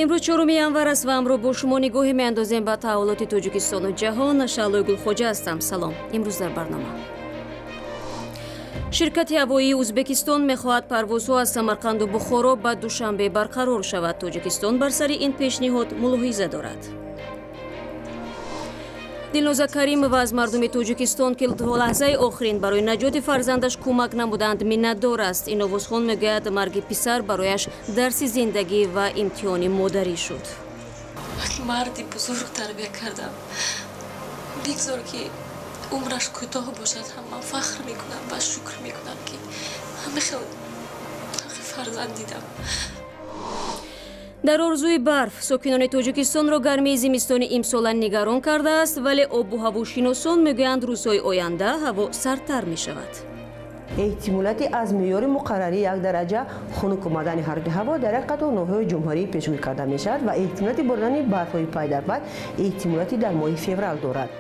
Имрӯз 4 январ аст ва ҳамроҳ бо шумо нигоҳе меандозем ба таҳаввулоти Тоҷикистону ҷаҳон. Шаълои Гулхоҷа ҳастам. Салом. Имрӯз дар барнома. Ширкати ҳавоии Ӯзбекистон мехоҳад парвозҳо аз Самарқанду Бухоро ба Душанбе барқарор шавад. Тоҷикистон бар сари ин пешниҳод мулоҳиза дорад. Дилноза Каримова аз мардуми Тоҷикистон, ки то лаҳзаи охирин барои наҷоти фарзандаш кӯмак намуданд, миннатдор аст. Ин овозхон мегӯяд, марги писар барояш дарси зиндагӣ ва имтиҳони модарӣ шуд. Марди бузург тарбия кардам. Бигзор, ки умраш кӯтоҳ бошад, ҳам ман фахр мекунам ва шукр мекунам, ки ҳама хел фарзанд дидам. Дар орзуи барф сокинони Тоҷикистонро гармии зимистони имсола нигарон кардааст, вале обу ҳавошиносон мегӯянд, рӯзҳои оянда ҳаво сардтар мешавад. Эҳтимолияти аз меъёри муқаррарӣ 1 дараҷа хунук омадани ҳарорати ҳаво дар як қатор ноҳияҳои ҷумҳурӣ пешгӯӣ карда мешавад ва эҳтимолияти боридани барфҳои пайдарпай эҳтимолияти дар моҳи феврал дорад.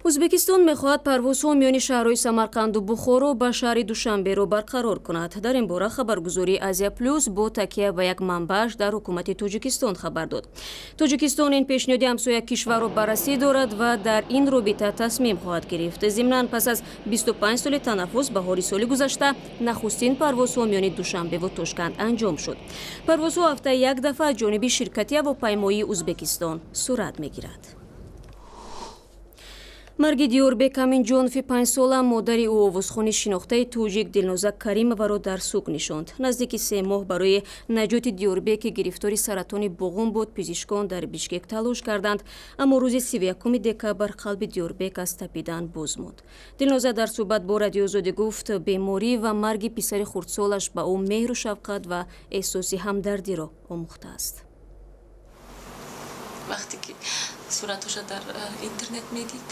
Ӯзбекистон мехоҳад парвозҳо миёни шаҳрҳои Самарқанду Бухоро ба шаҳри Душанберо барқарор кунад. Дар ин бора хабаргузории Азия Плюс бо такя ба як манбааш дар ҳукумати Тоҷикистон хабар дод. Тоҷикистон ин пешниҳоди ҳамсоя кишварро баррасӣ дорад ва дар ин робита тасмим хоҳад гирифт. Зимнан, пас аз 25 соли танаффус, баҳори соли гузашта нахустин парвозҳо миёни Душанбеву Тошканд анҷом шуд. Парвозҳо ҳафтаи як дафъа аз ҷониби ширкати ҳавопаймоии Ӯзбекистон сурат мегирад. Марги Диёрбек Аминҷонови 5-сола модари ӯ, овозхони шинохтаи тоҷик Дилноза Каримоваро дар суг нишонд. Наздики 3 моҳ барои наҷоти Диёрбек, ки гирифтори саратони буғум буд, пизишкон дар Бишкек талош карданд, аммо рӯзи 31 декабр қалби Диёрбек аз тапидан боз монд. Дилноза дар суҳбат бо Радиоозодӣ гуфт, беморӣ ва марги писари хурдсолаш ба ӯ меҳру шафқат ва эҳсоси ҳамдардиро омӯхтааст. Вақте ки суратоша дар интернет медид,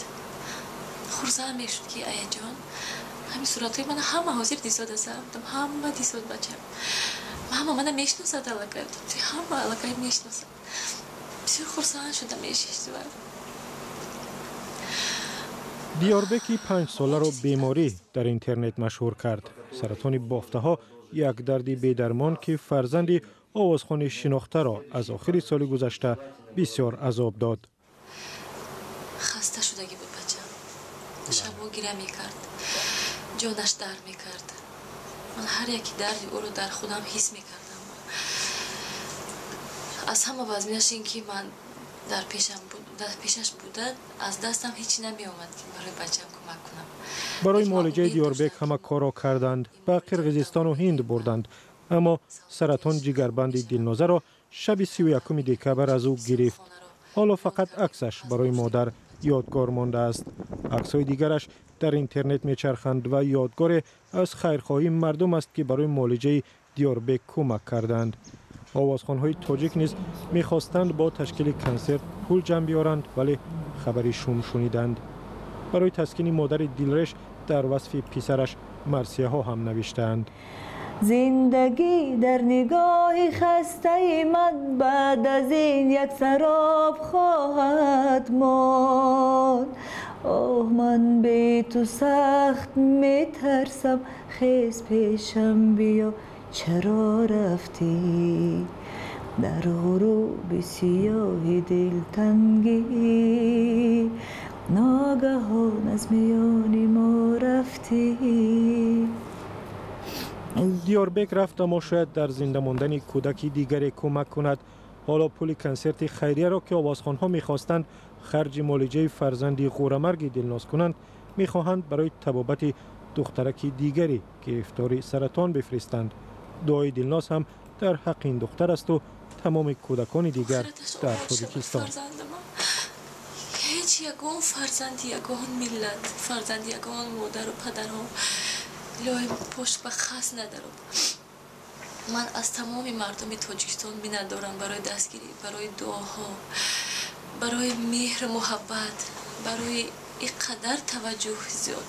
хурсанд мешуд, ки аяҷон, ҳамин суратҳои мана ҳама ҳозир дисодасам, ҳама дисод, бачам ҳама мана мешиносад, аллакай ҳама аллакай мешиносад. Бисёр хурсанд шуда мешишт. Диёрбеки 5-соларо беморӣ дар интернет машҳур кард. Саратони бофтаҳо, як дарди бедармон, ки фарзанди овозхони шинохтаро аз охири соли гузашта бисёр азоб дод. Хаста шудагӣ буд бачам, шабо гиря мекард, ҷонаш дард мекард. Ман ҳар яки дарди ӯро дар худам ҳис мекардам. Аз ҳама вазминаш ин ки ман дар пешаш буда, аз дастам ҳеҷ намеомад, ки барои бачам кӯмак кунам. Барои муолиҷаи Диёрбек ҳама корро карданд, ба Қирғизистону Ҳинд бурданд, аммо саратон ҷигарбанди Дилнозаро шаби 31 декабр аз ӯ гирифт. Ҳоло фақат аксаш барои модар ёдгор мондааст. Аксҳои дигараш дар интернет мечарханд ва ёдгоре аз хайрхоҳии мардум аст, ки барои муолиҷаи Диёрбек кӯмак карданд. Овозхонҳои тоҷик низ мехостанд бо ташкили консерт пул ҷамъ биёранд, вале хабари шум шуниданд. Барои таскини модари дилреш дар васфи писараш марсияҳо ҳам навиштаанд. Зиндагӣ дар нигоҳи хастаи ман баъд аз ин як сароб хоҳад монд. Оҳ, ман бе ту сахт метарсам, хез, пешам биё, чаро рафтӣ? Дар ғуруби сиёҳи дилтангӣ ногаҳон аз миёни мо рафтӣ. Диёрбек рафт, аммо шояд дар зинда мондани кӯдаки дигаре кӯмак кунад. Ҳоло пули консерти хайрияро, ки овозхонҳо мехостанд харҷи муолиҷаи фарзанди ғӯрамарги Дилноз кунанд, мехоҳанд барои табобати духтараки дигаре гирифтори саратон бифиристанд. Дуои Дилноз ҳам дар ҳаққи ин духтар асту тамоми кӯдакони дигар дар Тоҷикистон. Ҳеҷ ягон фарзанди ягон миллат, фарзанди ягон модару падарҳо илоҳи пош ба хас надарод. Ман аз тамоми мардуми Тоҷикистон миннатдорам барои дастгирӣ, барои дуоҳо, барои меҳру муҳаббат, барои ин қадар таваҷҷӯҳи зиёд.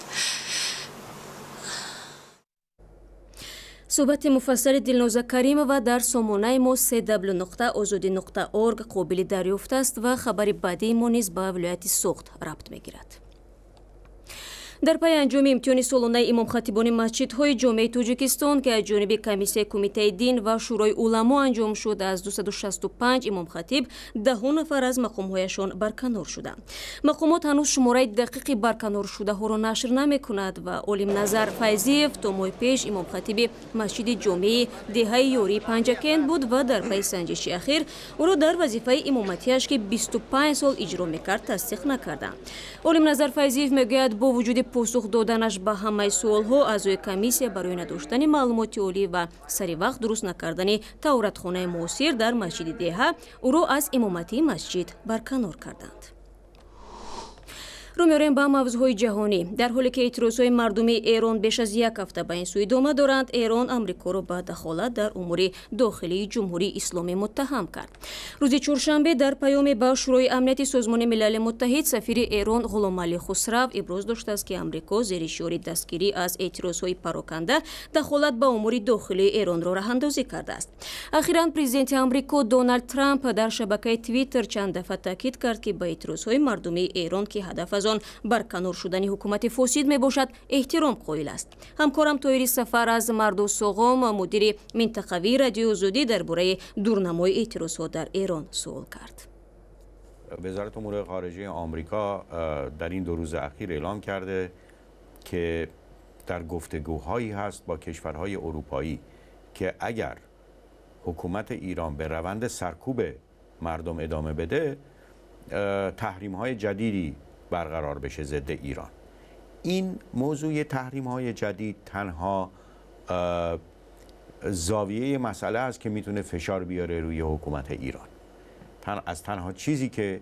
Суҳбати муфассали Дилноза Каримова дар сомонаи мо cw.ozodi.org қобили дарёфт аст ва хабари баъдии мо низ ба вилояти Суғд рабт мегирад. Дар пайи анҷоми имтиҳони солонаи имомхатибони масҷидҳои ҷомеаи Тоҷикистон, ки аз ҷониби комиссияи Кумитаи дин ва Шӯрои уламо анҷом шуд, аз 265 имомхатиб даҳо нафар аз мақомҳояшон барканор шуданд. Мақомот ҳанӯз шумораи дақиқи барканоршудаҳоро нашр намекунад ва Олимназар Файзиев то моҳи пеш имомхатиби масҷиди ҷомеи деҳаи Ёрии Панҷакент буд ва дар пайи санҷиши ахир ӯро дар вазифаи имоматиаш, ки 25 сол иҷро мекард, тасдиқ накарданд. Олимназар Файзиев мегӯяд, бо вуҷуди посух доданаш ба ҳамаи суолҳо, аъзои комиссия барои надоштани маълумоти олӣ ва сари вақт дуруст накардани таҳоратхонаи муосир дар масҷиди деҳа ӯро аз имоматии масҷид барканор карданд. Рӯ меорем ба мавзӯъҳои ҷаҳонӣ. Дар ҳоле ки эътирозҳои мардумии Эрон беш аз як ҳафта ба ин сӯ идома доранд, Эрон Амрикоро ба дахолат дар умури дохилии Ҷумҳурии Исломӣ муттаҳам кард. Рӯзи чоршанбе дар паёме ба Шӯрои амнияти Созмони Милали Муттаҳид сафири Эрон Ғуломалӣ Хусрав иброз доштааст, ки Амрико зери шиори дастгирӣ аз эътирозҳои пароканда дахолат ба умури дохилии Эронро роҳандозӣ кардааст. Ахиран президенти Амрико Доналд Трамп дар шабакаи Твиттер чанд дафъа таъкид кард, ки ба эътирозҳои мардумии Эрон, ки ҳадаф аз он барканор шудани ҳукумати фосид мебошад, эҳтиром қоил аст. Ҳамкорам Тоҳири Сафар аз Марду Соғом, мудири минтақавии Радиои Озодӣ, дар бораи дурнамои эътирозҳо дар Эрон суол кард. وزارت امور خارجه آمریکا در این 2 روز اخیر اعلام کرده که در گفتگوهایی هست با کشورهای اروپایی که اگر حکومت ایران به روند سرکوب مردم ادامه بده، تحریم های جدیدی برقرار بشه ضد ایران. این موضوع تحریم های جدید تنها زاویه مسئله است که میتونه فشار بیاره روی حکومت ایران. از تنها چیزی که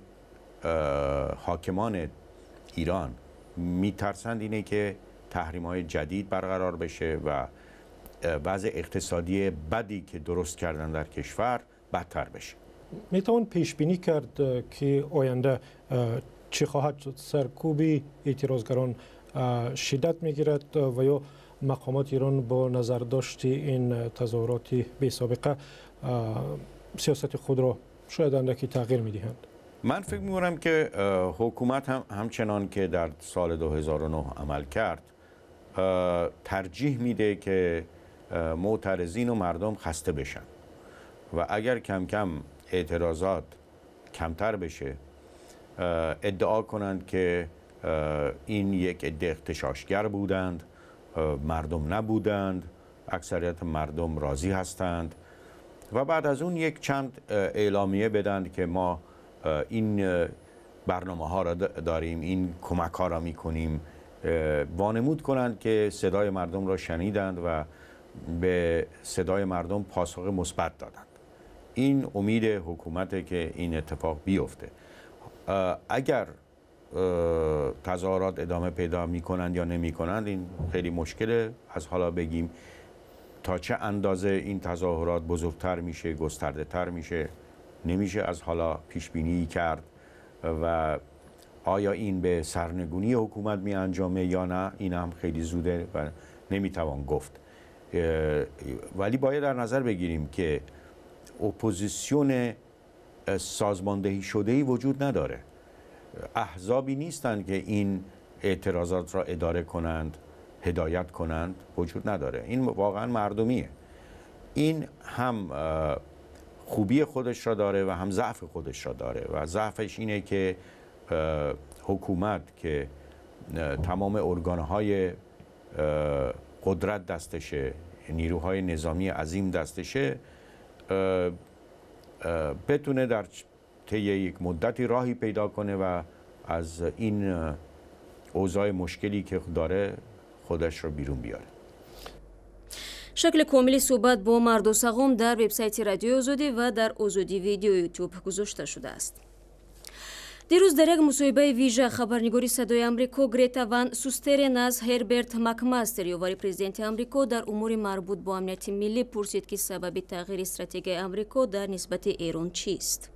حاکمان ایران میترسند اینه که تحریم های جدید برقرار بشه و وضع اقتصادی بدی که درست کردن در کشور بدتر بشه. میتوان پیش بینی کرد که آینده چی خواهد شد؟ سرکوبی اعتراضگران شدت میگیرد و یا مقامات ایران با نظرداشت این تظاهرات بی سابقه سیاست خود را شاید اندکی تغییر میدهند؟ من فکر میکنم که حکومت هم همچنان که در سال 2009 عمل کرد، ترجیح میده که معترضین و مردم خسته بشن و اگر کم کم اعتراضات کمتر بشه، ادعا کنند که این یک عده اغتشاشگر بودند، مردم نبودند، اکثریت مردم راضی هستند و بعد از اون یک چند اعلامیه بدند که ما این برنامه ها را داریم، این کمک ها را میکنیم، وانمود کنند که صدای مردم را شنیدند و به صدای مردم پاسخ مثبت دادند. این امید حکومته که این اتفاق بیفته. اگر تظاهرات ادامه پیدا میکنند یا نمیکنند، این خیلی مشکله از حالا بگیم تا چه اندازه این تظاهرات بزرگتر میشه، گسترده تر میشه. نمیشه از حالا پیش بینی کرد و آیا این به سرنگونی حکومت می انجامه یا نه، این هم خیلی زوده و نمیتوان گفت. ولی باید در نظر بگیریم که اپوزیسیون سازماندهی شده ای وجود نداره. احزابی نیستند که این اعتراضات را اداره کنند، هدایت کنند، وجود نداره. این واقعا مردمیه. این هم خوبی خودش را داره و هم ضعف خودش را داره و ضعفش اینه که حکومت که تمام ارگانهای قدرت دستشه، نیروهای نظامی عظیم دستشه، بتونه در طی یک مدتی راهی پیدا کنه و از این اوضاع مشکلی که داره خودش رو بیرون بیاره. Шакли комили суҳбат бо Марду Сағом дар вебсайти Радиои Озодӣ ва дар Озодӣ Видео Ютуб гузошта шудааст. Дирӯз дар як мусоҳибаи вижа хабарнигори Садои Амрико Грета Ван Сустерен аз Ҳерберт Макмастер, ёвари президенти Амрико дар умури марбут бо амнияти миллӣ, пурсид, ки сабаби тағйири стратегияи Амрико дар нисбати Эрон чист.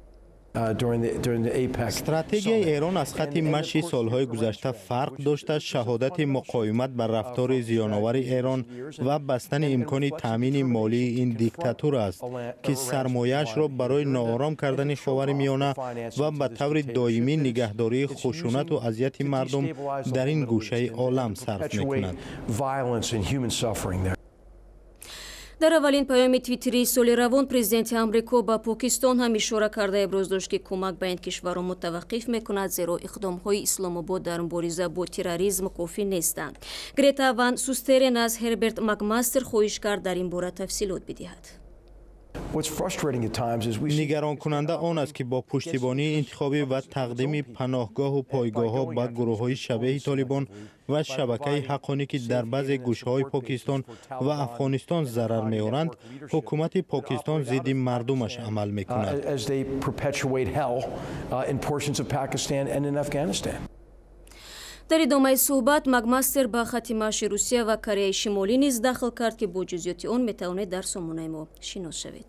Стратегияи Эрон аз хатти маши солҳои гузашта фарқ дошта, шаҳодати муқовимат ба рафтори зиёновари Эрон ва бастани имкони таъмини молии ин диктатура аст, ки сармояашро барои ноором кардани Ховари Миёна ва ба таври доимӣ нигаҳдории хушунату азияти мардум дар ин гӯшаи олам сарф мекунад. Дар аввалин паёми твиттерии соли равон президенти Амрико ба Покистон ҳам ишора карда, иброз дошт, ки кӯмак ба ин кишварро мутаваққиф мекунад, зеро иқдомҳои Исломобод дар мубориза бо терроризм кофӣ нестанд. Грета Ван Сустерен аз Ҳерберт Макмастер хоҳиш кард, дар ин бора тафсилот бидиҳад. Нигаронкунанда он аст, ки бо пуштибонии интихобӣ ва тақдими паноҳгоҳу пойгоҳҳо ба гурӯҳҳои шабеҳи Толибон ва шабакаи Ҳаққонӣ, ки дар баъзе гӯшаҳои Покистон ва Афғонистон зарар меоранд, ҳукумати Покистон зидди мардумаш амал мекунад. Дар идомаи суҳбат Макмастер ба хатти маши Русия ва Кореяи Шимолӣ низ дахл кард, ки бо ҷузъиёти он метавонед дар сомонаи мо шинос шавед.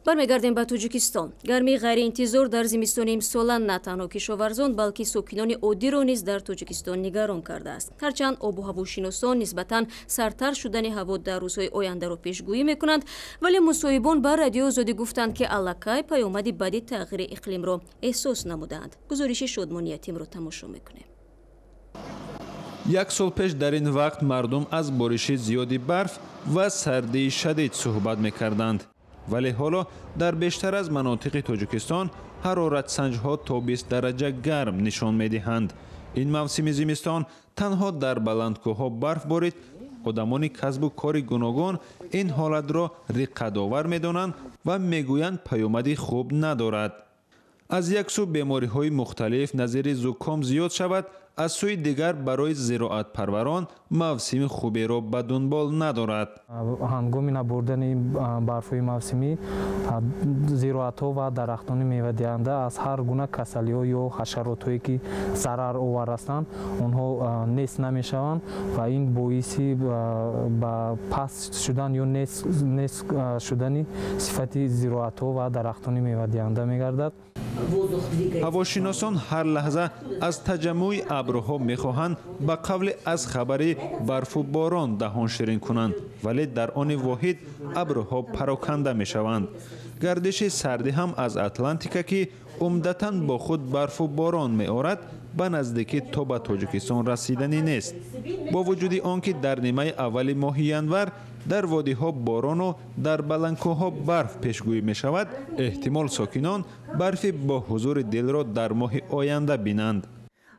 Бармегардем ба Тоҷикистон. Гармии ғайриинтизор дар зимистони имсола на танҳо кишоварзон, балки сокинони оддиро низ дар Тоҷикистон нигарон кардааст. Ҳарчанд обу ҳавошиносон нисбатан сардтар шудани ҳаво дар рӯзҳои ояндаро пешгӯӣ мекунанд, вале мусоҳибон ба Радиои Озодӣ гуфтанд, ки аллакай паёмади баъди тағйири иқлимро эҳсос намудаанд. Гузориши Шодмони Ятимро тамошо мекунем. Як сол пеш дар ин вақт мардум аз бориши зиёди барф ва сардии шадид суҳбат мекарданд. Вале ҳоло дар бештар аз манотиқи Тоҷикистон ҳароратсанҷҳо то 20 дараҷа гарм нишон медиҳанд. Ин мавсими зимистон танҳо дар баландкӯҳҳо барф борид. Одамони касбу кори гуногун ин ҳолатро риққатовар медонанд ва мегӯянд, паёмади хуб надорад. Аз як сӯ бемориҳои мухталиф назири зуком зиёд шавад, аз сӯи дигар барои зироатпарварон мавсими хуберо ба дунбол надорад. Ҳангоми набурдани барфҳои мавсимӣ зироатҳо ва дарахтони мевадиҳанда аз ҳар гуна касалиҳо ё ҳашаротҳое, ки зараровар ҳастанд, онҳо нест намешаванд ва ин боиси ба паст шудан ё нест шудани сифати зироатҳо ва дарахтони мевадиҳанда мегардад. Ҳавошиносон ҳар лаҳза аз таҷаммӯи абрҳо мехоҳанд ба қавли аз хабари барфу борон даҳон ширин кунанд, вале дар они воҳид абрҳо пароканда мешаванд. Гардиши сардӣ ҳам аз Атлантика, ки умдатан бо худ барфу борон меорад, ба наздикӣ то ба Тоҷикистон расиданӣ нест. Бо вуҷуди он ки дар нимаи аввали моҳи январ дар водиҳо борону дар баландкӯҳҳо барф пешгӯӣ мешавад, эҳтимол сокинон барфи бо ҳузури дилро дар моҳи оянда бинанд.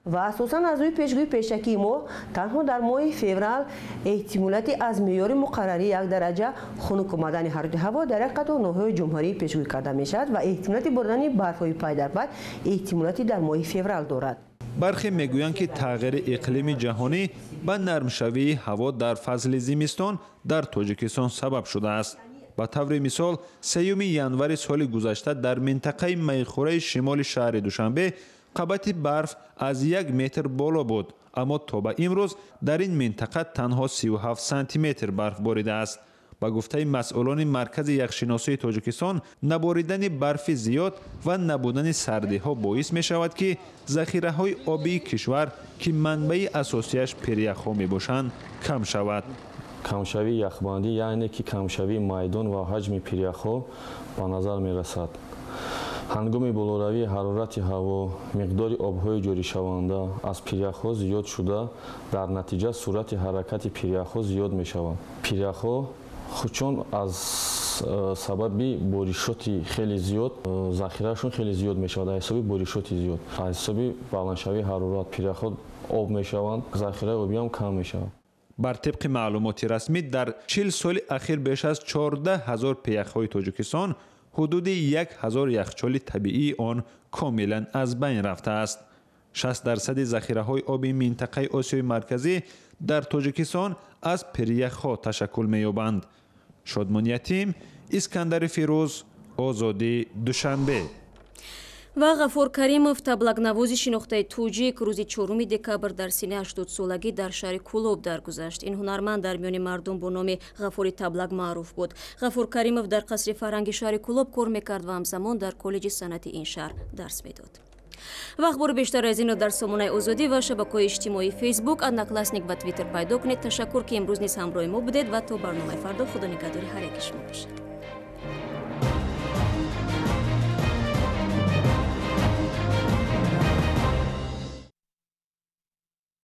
Ва асосан аз рӯи пешгӯии пешакии мо танҳо дар моҳи феврал эҳтимолияти аз меъёри муқаррарӣ як дараҷа хунук омадани ҳарорати ҳаво дар як қатор ноҳияҳои ҷумҳурӣ пешгӯӣ карда мешавад ва эҳтимолияти боридани барфҳои пайдарпай эҳтимолияти дар моҳи феврал дорад. Бархе мегӯянд, ки тағйири иқлими ҷаҳонӣ ба нармшавии ҳаво дар фасли зимистон дар Тоҷикистон сабаб шудааст. Ба таври мисол, 3 январи соли гузашта дар минтақаи Майхӯраи шимоли шаҳри Душанбе қабати барф аз 1 метр боло буд, аммо то ба имрӯз дар ин минтақа танҳо 37 сантиметр барф боридааст. Ба гуфтаи масъулони Маркази яхшиносии Тоҷикистон, наборидани барфи зиёд ва набудани сардиҳо боис мешавад, ки захираҳои обии кишвар, ки манбаи асосияш пиряхҳо мебошанд, кам шавад. Камшавии яхбандӣ, яъне ки камшавии майдон ва ҳаҷми пиряхҳо ба назар мерасад. Ҳангоми болоравии ҳарорати ҳаво миқдори обҳои ҷоришаванда аз пиряхҳо зиёд шуда, дар натиҷа суръати ҳаракати пиряхҳо зиёд мешавад. Пиряхҳо чун аз сабаби боришоти хеле зиёд захираашон хеле зиёд мешавад. Аз ҳисоби боришоти зиёд, аз ҳисоби баландшавии ҳарорат пиряхҳо об мешаванд, захираи обиам кам мешавад. Бар тибқи маълумоти расмӣ, дар 40 соли ахир беш аз 14 ҳазор пиряхҳои Тоҷикистон, ҳудуди 1 ҳазор яхчоли табиии он комилан аз байн рафтааст. 60% захираҳои оби минтақаи Осиёи Марказӣ дар Тоҷикистон аз пиряхҳо ташаккул меёбанд. Шодмон Ятим, Искандари Фирӯз, Озодӣ, Душанбе. Ва Ғафур Каримов, таблакнавози шинохтаи тоҷик, рӯзи 4 декабр дар синни 80-солагӣ дар шаҳри Кӯлоб даргузашт. Ин ҳунарманд дар миёни мардум бо номи Ғафури Таблак маъруф буд. Ғафур Каримов дар қасри фарҳанги шаҳри Кӯлоб кор мекард ва ҳамзамон дар коллеҷи санъати ин шаҳр дарс медод. Ва ахбори бештар аз инро дар сомонаи Озодӣ ва шабакаҳои иҷтимоии Фейсбук, Одноклассник ва Твиттер пайдо кунед. Ташаккур, ки имрӯз низ ҳамроҳи мо будед, ва то барномаи фардо худо нигаҳдори ҳар яки шумо бошад.